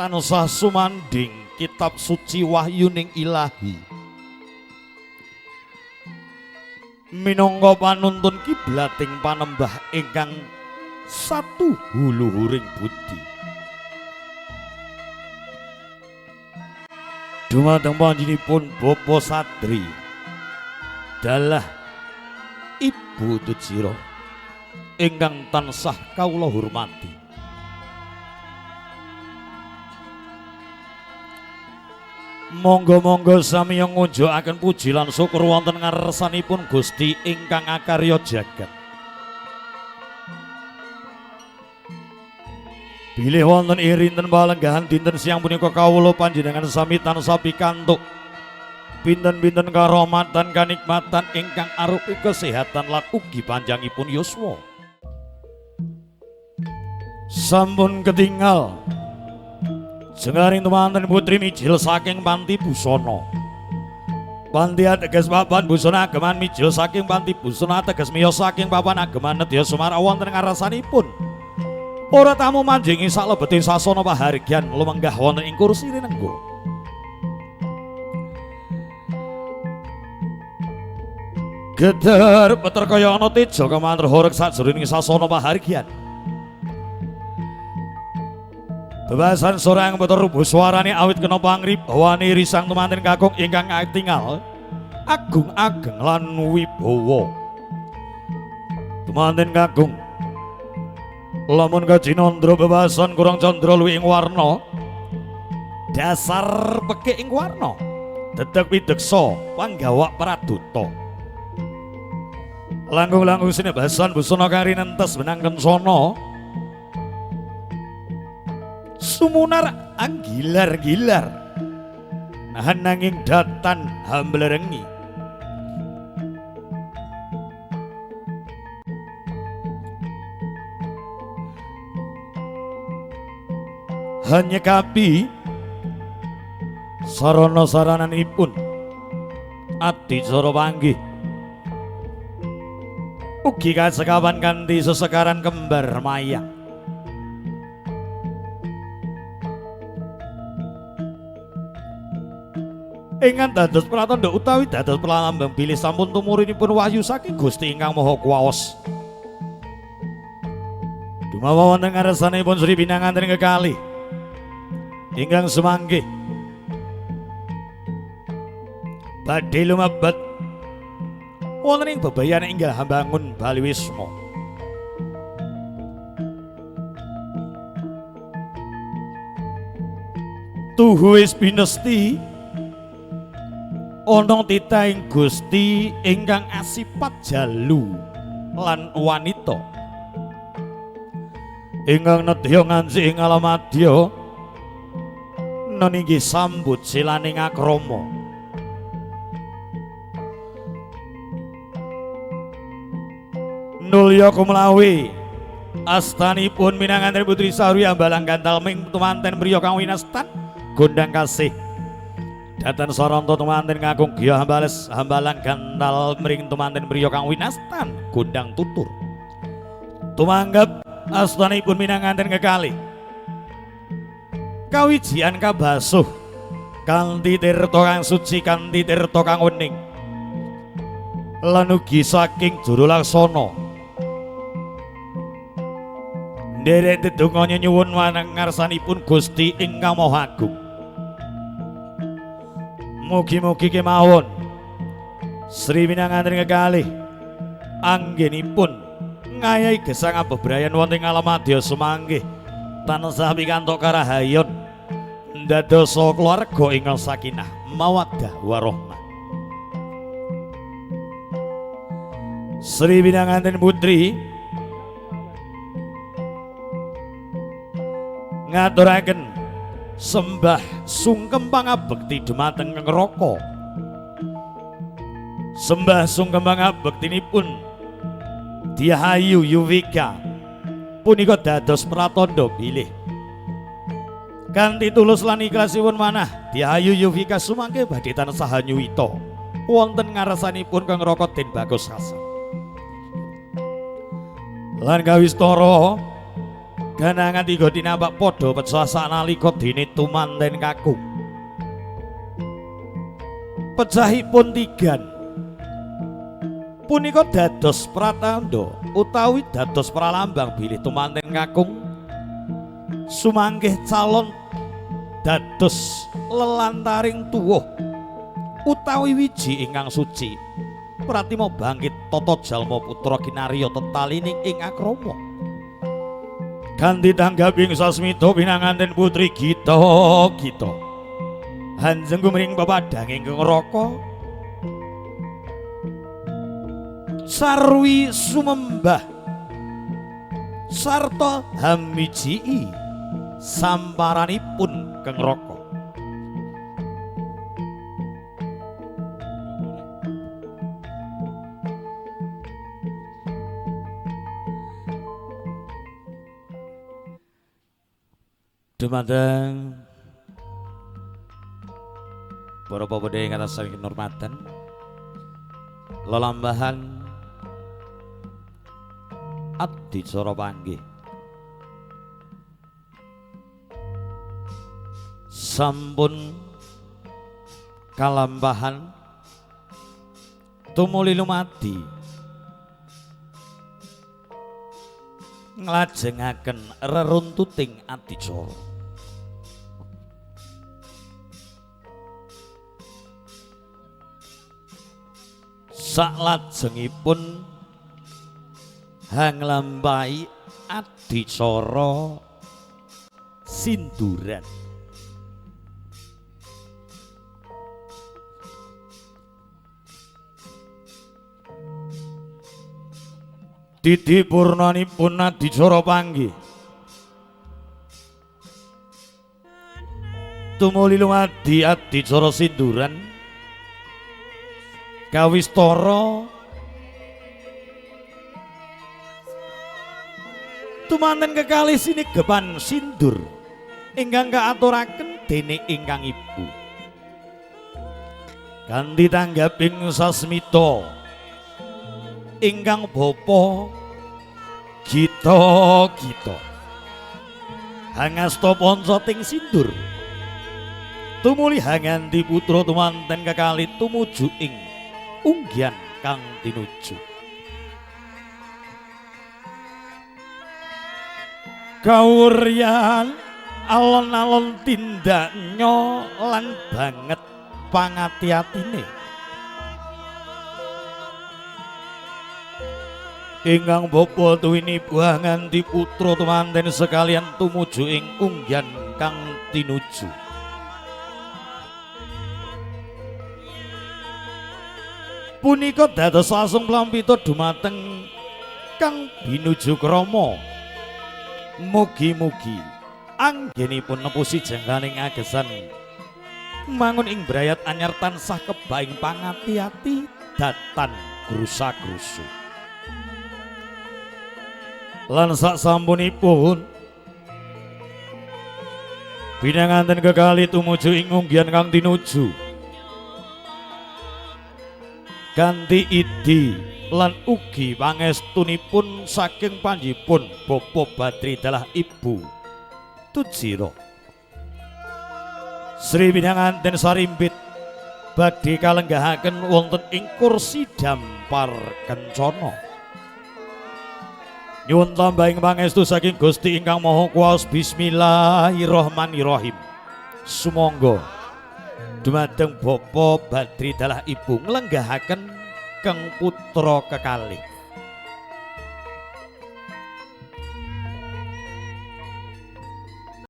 Tansah sumanding kitab suci wahyuning ilahi. Minangka panuntun kiblating panembah ingkang satu huluhuring budi. Dumateng panjenenganipun Bapak Sadri dalah Ibu Tujiro ingkang tansah kawula hormati. Monggo-monggo sami ngunjukaken puji lan syukur wonten ngarsanipun Gusti ingkang akarya jagat. Bilih wonten ing rinten palenggahan dinten siang punika kawula panjenengan sami tansah pikantuk pinten-pinten karomatan kanikmatan ingkang arupi kesehatan lan ugi panjangipun yuswa. Sampun ketingal jengaring temanten putri mijil saking panti busana. Panti ateges papan busana ageman mijil saking panti busana ateges miyos saking papan ageman nedya sumara wonten ngarsanipun. Para tamu manjing ing salebeting sasana pahargyan lumenggah wonten ing kursi rinengga. Geter peter kaya ana teja kemantra horeg sajroning sasana pahargyan. Bebasan sorang peter rubuh suarane awit kena pangribawane risang temanten kakung ingkang atingal agung ageng lan wibawa. Temanten kakung lamun kajinandra bebasan kurang candra luwih ing warna dasar pekik ing warna dedeg pideksa panggawak praduta. Langkung-langkung sinebasan busana kang rinentes benang kencana sumunar anggilar-gilar nahan nanging datan hamblerengi. Hanyekapi sarana sarananipun adicara panggih ugi kasekawan kanthi sesekaran kembar mayang. Ingkang dados pratandha utawi dados pralambang bilih sampun tumurinipun wahyu saking Gusti ingkang Maha Kuwaos. Dumawa wonten ngarsanipun Sri Pinanganten kekalih ingkang semanggi badhe lumebet wonten ing bebayan inggal hambangun Bali Wisma. Tuhu wis pinesti ana titahing Gusti ingkang asipat jalu lan wanita ingkang nedya nganti ing alam madya neninggi sambut silaning akrama. Nulya kumlawi astanipun minanganten putri Sahri ambalang gantal ming tumanten priya kang winastan gondang kasih. Datan saranta tumanten kakung giya hambales hambalang gantal mring tumanten priya kang winastan gondang tutur. Tumanggep astanipun minanganten kekalih kawijian kabasuh kanthi tirta kang suci kanthi tirta kang wening lan ugi saking juru laksana. Nderek dedonga nyuwun marang ngarsanipun Gusti ingkang Maha Agung. Mugi-mugi kemawon Sri Pinanganten kekalih anggenipun ngayahi gesang bebrayan wonten ing alam madya semanggi tansah pikantuk karahayon ndadosa keluarga ingkang sakinah mawaddah warahmah. Sri Pinanganten putri ngaturaken sembah sungkem pangabekti dumateng Raka. Sembah sungkem pangabektinipun Diahayu Yuvika punika dados pratandha bilih kanthi tulus lan ikhlasipun manah Diahayu Yuvika sumangke badhe tansah nyuwita wonten ngarsanipun Kang Raka Den Bagus Hasan. Lan kawistara Ganangan tiga tinampak padha pecah sanalika dene tumanten kakung. Pecahipun tigan punika dados pratandha utawi dados pralambang bilih tumanten kakung sumangkih calon dados lelantaring tuwuh utawi wiji ingkang suci pratima bangkit tata jalma putra kinarya tetalining ing akrama. Ganti tanggaping sasmita pinanganten putri Gita Gita hanjeng gumring pepadhanging neraka sarwi sumembah sarta hamijii samparanipun keng neraka. Dumateng para pemuda ing atas saking kinurmatan, lelambahan adicara panggih sampun kalampahan tumuli lumadi nglajengaken reruntuting adicara. Saklajengipun hanglampahi adicara sinduran. Didi purnanipun adicara panggih tumuli lumadi adicara sinduran kawistara tumanten kekalih sinigepan sindur ingkang kaaturaken dene ingkang ibu. Ganti tanggaping sasmita ingkang bapa Gita Gita hangasta panca ting sindur tumuli hanganti putra tumanten kekalih tumuju ing unggian kang tinuju. Kawuryan alon-alon tindaknya lan banget pangati-atine ingkang bapa tuwini buah nganti putra tumanten sekalian tumuju ing unggian kang tinuju. Punika dados sasung plampita dumateng kang binuju krama. Mugi-mugi anggenipun nepusi jengkaning agesan mangun ing brayat anyar tansah kebaing pangati-ati datan grusa-grusu. Lan sak sampunipun pinanganten kekalih tumuju ing unggian kang tinuju. Ganti idi lan ugi pangestunipun saking panjipun Bapa Badri dalah Ibu Tujira. Sri pinanganten sarimbit badhe kalenggahaken wonten ing kursi dampar kencana. Nyuwun tambahing pangestu saking Gusti ingkang Maha Kuwasa. Bismillahirrahmanirrahim. Sumangga dumateng Bapa Badri dalah Ibu nglenggahaken keng putra kekalih.